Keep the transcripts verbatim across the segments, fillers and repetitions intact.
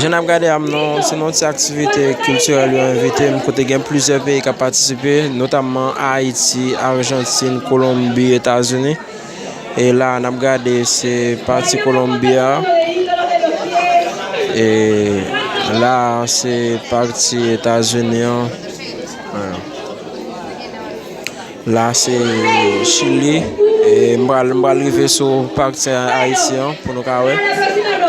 Jan n ap gade a m nan, se nan yon ti aktivite kiltirèl yo envite m, kote gen plizyè peyi k ap patisipe, notamman Ayiti, Ajantin, Kolonbi, Etazini. E la, n ap gade, se pati Kolonbi a. E la, se pati Etazini an. Voilà. La, se Chili. E m pral, m pral rive sou pati Ayiti an pou nou ka wè.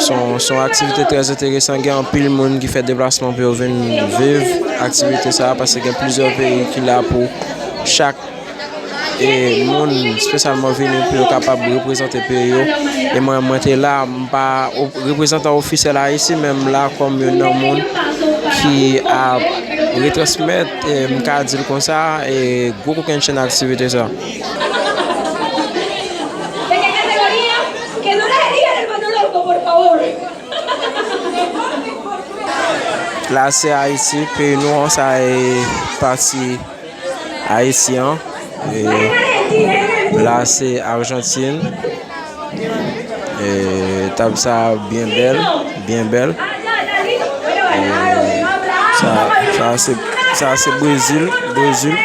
Se yon, se yon aktivite trè enteresan. Gen anpil moun ki fè deplasman pou yo vin viv aktivite sa a, paske gen plizyè peyi ki la pou chak e moun espesyalman vini pou yo kapab reprezante peyi yo. E mwen, mwen te la, m pa o- reprezantan ofisyèl Ayiti, men m la kòm youn nan moun ki ap retransmèt, e m ka di l konsa, e gwo kokennchenn aktivite sa. La se Ayiti, peyi nou an, sa e pati Ayiti an. E la se Ajantin. E tab sa byen bèl, byen bèl. E sa, sa se, sa se Brezil, Brezil.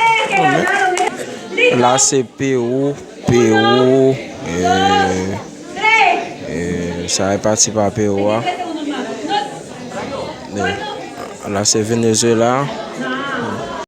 La se Pewou, Pewou. E, e sa e pati pa Pewou a. E la se Venezuela.